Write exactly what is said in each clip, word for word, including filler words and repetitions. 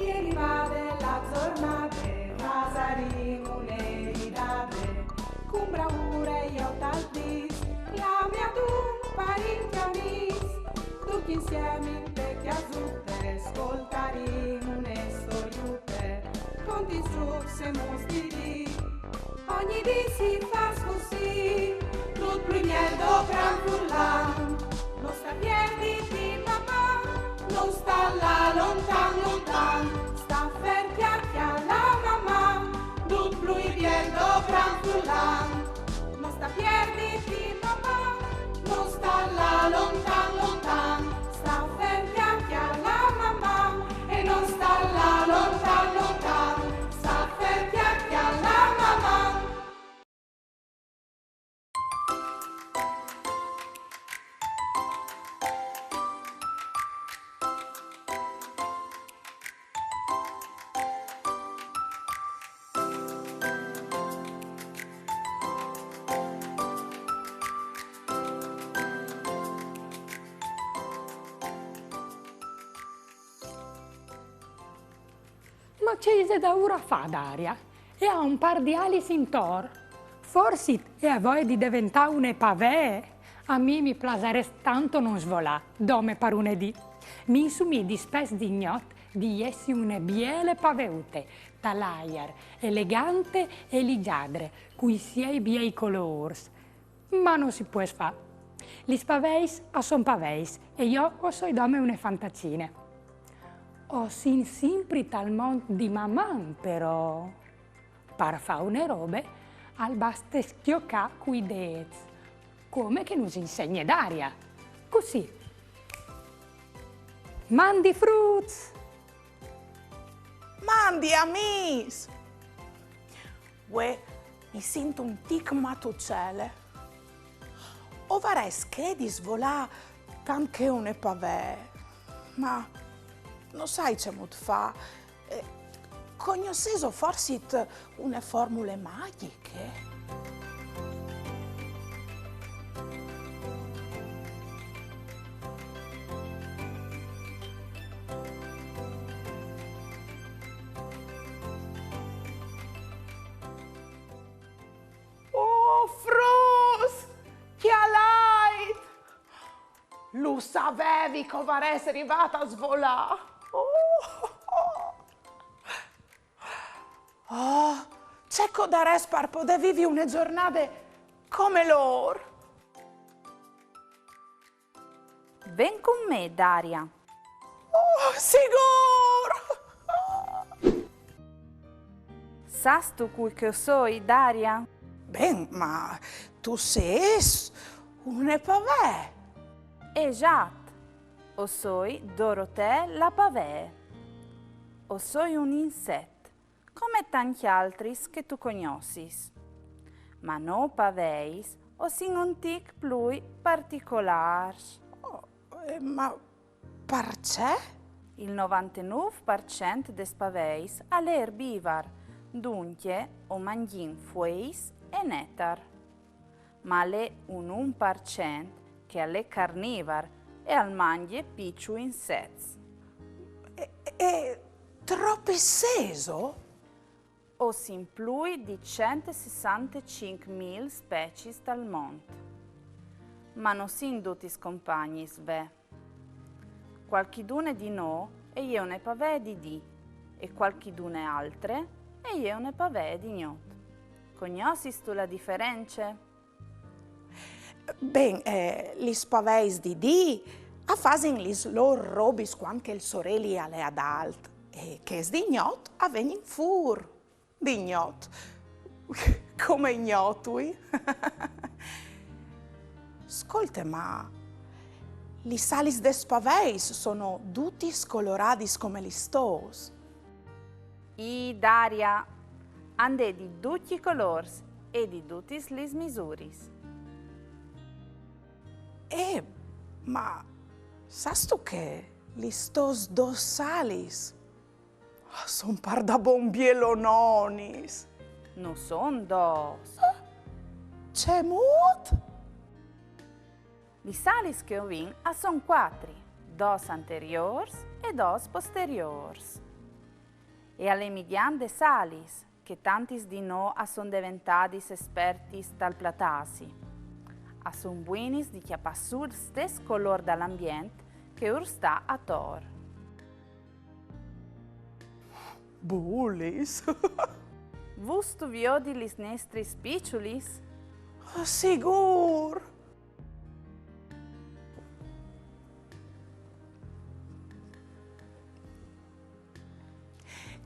E rivade la zornade, fasarìn une ridade, cun braure jo tal dis, clame adun parint e amis, ducj insiemi inte cjasute, scoltarìn une storiute, conti, strucs e muts di dì. Ogni dì si fâs cussì, dut plui biel dal gran furlan. No sta pierditi, Maman, no sta lâ lontan, lontan. Sta fer, cjalà, cjalà, Maman, dut plui biel dal gran furlan. No sta pierditi, Maman, no sta lâ lontan, lontan. Sta fer, cjalà, cjalà, Maman, e no sta lâ lontan, lontan. Sta fer, cjalà, cjalà, Maman. Ma ce ise daûr a fâ Daria? E à un pâr di alis intor. Forsit e à voie di deventâ une pavee? A mi mi plasarès tant no svolâ, dome par une dì. Mi insumii dispès di gnot di jessi une biele paveute, tal aiar, elegante e ligjadre, cui siei biei colôrs. Ma no si pues fâ. Lis paveis a son paveis e jo o soi dome une fantacine. O sin simpri tal mont di Maman, però. Par fâ une robe, al baste scjocâ cui dêts, come che nus insegne Daria. Cussì. Mandi fruts! Mandi amis! Vuê mi sint un tic matucele. O varès chê di svolâ tant che une pavee, ma no sai cemût fâ. Eh, cognossêso forsit une formule magjiche? Oh, fruts! Cjalait! Lu savevi che o varès rivât a svolâ! Oh, oh. Oh, ce che o darès par podê vivi une zornade come lôr! Ven cun me, Daria. Oh, sigûr! Sâstu cui che o soi, Daria? Ben, ma tu sês une pavee. Esat, o soi Dorotee la pavee. O soi un inset, come tancj altris che tu cognossis. Ma nô paveis o sin un tic plui particolârs. Oh, eh, ma parcè? Il novantenûf par cent des paveis al è erbivar, duncje o mangjìn fueis e netar. Ma al è un un par cent che al è carnivar e al mangje piçui insets. E, e tropis sêso? O sin plui di cent e sessantecinc mil speciis tal mont. Ma no sin dutis compagnis, ve. Cualchidune di nô e je une pavee di dì e cualchidune altre e je une pavee di gnot. Cognossistu la diference? Ben, eh, lis paveis di dì a fasin lis lôr robis cuant che il soreli al è adalt, e chês di gnot a vegnin fûr di gnot. Come i gnotui. Scolte, ma lis alis des paveis sono dutis coloradis come lis tôs? I, Daria, and è di ducj i colôrs e di dutis lis misuris. Eh, ma sâstu che lis tôs dôs alis a son pardabon bielononis? No son dôs. Cemût? Lis alis che o vin a son cuatri, dôs anteriôrs e dôs posteriôrs. E al è migjant des alis che tantis di nô a son deventadis espertis tal platâsi. A son buinis di cjapâ sù il stes colôr dal ambient che ur sta ator. Bulis! Vûstu viodi lis nestris piçulis? Sigûr!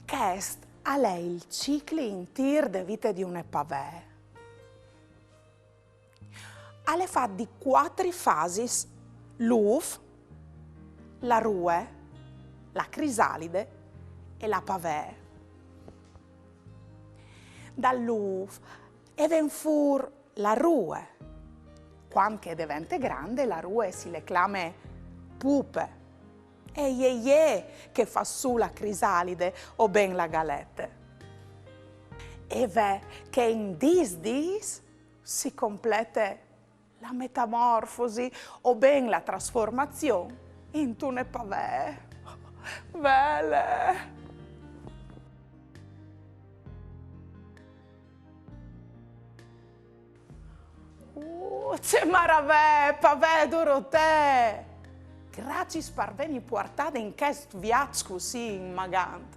Chest al è il cicli intîr de vite di une pavee. Al è fat di cuatri fasis: l'ûf, la rue, la crisalide e la pavee. Dal ûf e ven fûr la rue. Cuant che e devente grande, la rue si le clame pupe. E je jê che e fâs sù la crisalide o ben la galete. E ve che in dîs dîs si complete la metamorfosi o ben la trasformazion intune pavee. Vele! Uh, ce maravee, pavee Dorotee! Graciis par vêmi puartade in chest viaç cussì inmagant.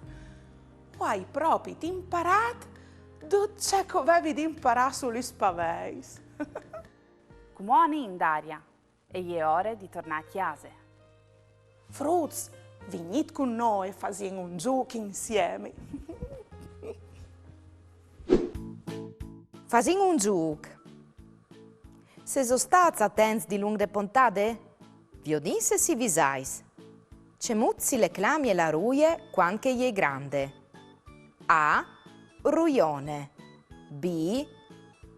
O ai propit imparât dut ce che o vevi di imparâ su lis paveis. Cumò anìn, Daria, e je ore di tornâ a cjase. Fruts, vignît cun nô e fasìn un zûc insiemi. Fasìn un zûc. Sêso stâts atents dilunc de pontade? Viodìn se si visais. Cemût si le clamie la rue cuant che e je grande? A, ruione. B,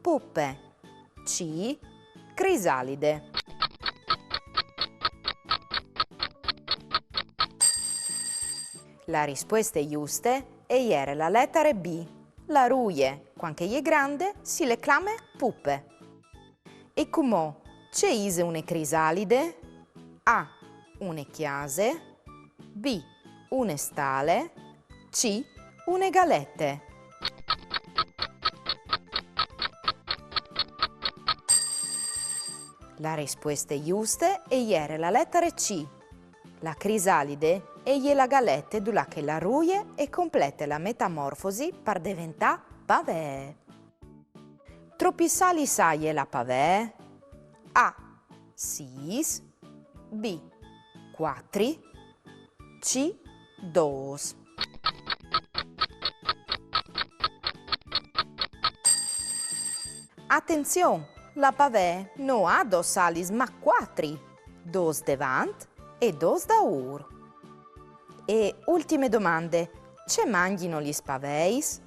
pupe. C, crisalide. La rispueste juste e jere la letare B. La rue, cuant che e je grande, si le clame pupe. E cumò, ce ise une crisalide? A, une cjase. B, une stale. C, une galete. La rispueste juste e jere la letare C. La crisalide e je la galete dulà che la rue e complete la metamorfosi par deventâ pavee. Tropis alis aie la pavee? A, sîs. B, cuatri. C, dôs. Atenzion, la pavee no à dôs alis ma cuatri, dôs devant e dôs daûr. E ultime domande, ce mangjino lis paveis?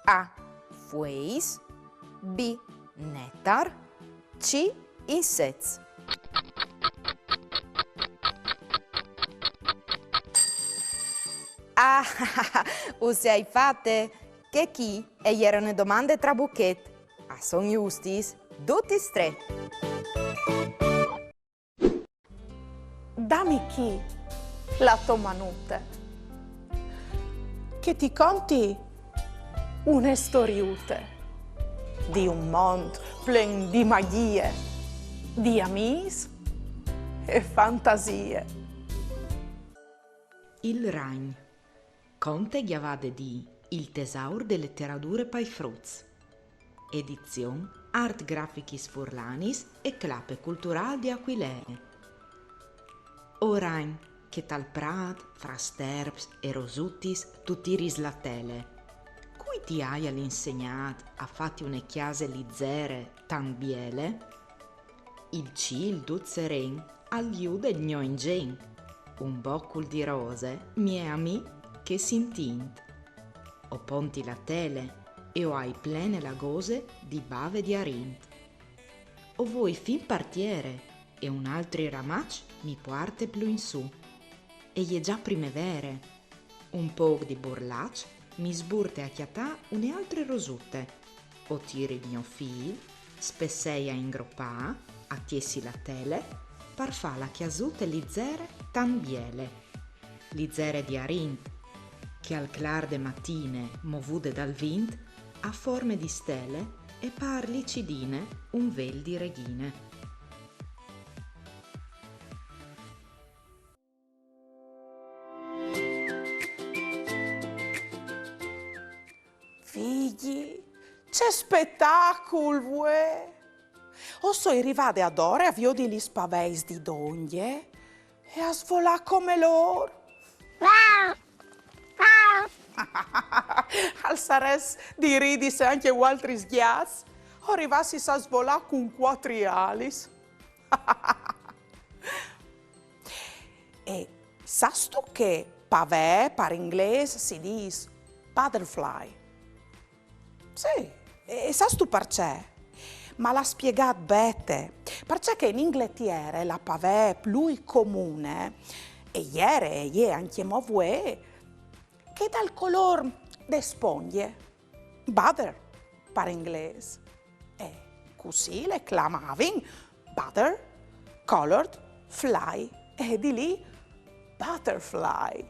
A, fueis. B, netar. C, insets. Ah, us e ai fate! Chê chi e jere une domande trabuchet. A son justis dutis trê. Dami chi la tô manute, che ti conti une storiute di un mont plen di magjie, di amîs e fantasie. Il ragn. Conte gjavade di Il tesaur de leteradure pai fruts. Edizion Art Grafichis Furlanis e Clape Culturâl di Aquilee. O ragn, che tal prât, fra sterps e rosutis, tu tiris la tele. Cui ti aial insegnât a fâti une cjase lizere tant biele? Il cîl dut seren al jude il gno inzen. Un bocul di rose mi è amì che sintint. O ponti la tele e o ai plene la gose di bave di arint. O voi fin par tiere e un altri ramaç mi puarte plui in sù. E je za primevere. Un pôc di burlaç mi sburte a cjatâ une altre rosute. O tiri il gno fîl, spessei a ingropâ, a tiessi la tele, par fâ la cjasute lizere tant biele. Lizere di arint. che al clar de matine, movude dal vint, a forme di stele e par licidine un vel di reghine. Figli, ce spetacul, vuê! O soi rivade adore a viodi lis paveis di dongje e a svolâ come lôr. Al sarès di ridi se ancje vualtris gjats o rivassis a svolâ cun cuatri alis. E sâstu che pavee par inglês si dîs butterfly? Sì, e sâstu parcè? Mal à spiegât Bete, parcè che in Ingletiere la pavee plui comune e jere e je ancjemò vuê chê dal colôr de spongje, butter par inglês. E cussì le clamavin butter colored fly e di li butterfly.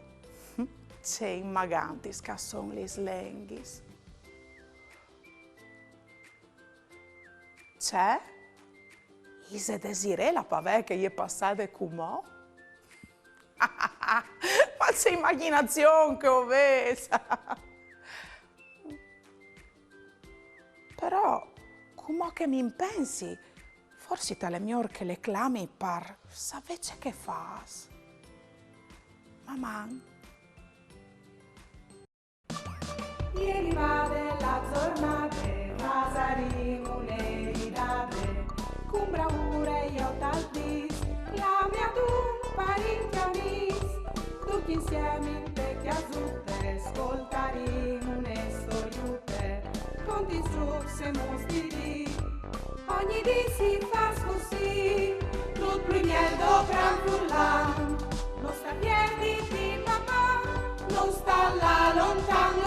Ce inmagantis che a son lis lenghis. Ce? Ise Desirée la pavee che e je passade cumò? Ma ce imagjinazion che o vês! Però, cumò che mi impensi, forsit al è miôr che le clami par savê ce che e fâs. Maman! Jere rivade la zornade, fasarìn une ridade, cun bravure jo tal dîs, clami adun parecj amîs, ducj insiemi inte cjasute, scoltarìn une storiute, contìn strucs e muts di dì. Ogni dì si fâs cussì, dut plui biel dopran furlan. No sta pierditi, maman, no sta lâ lontan,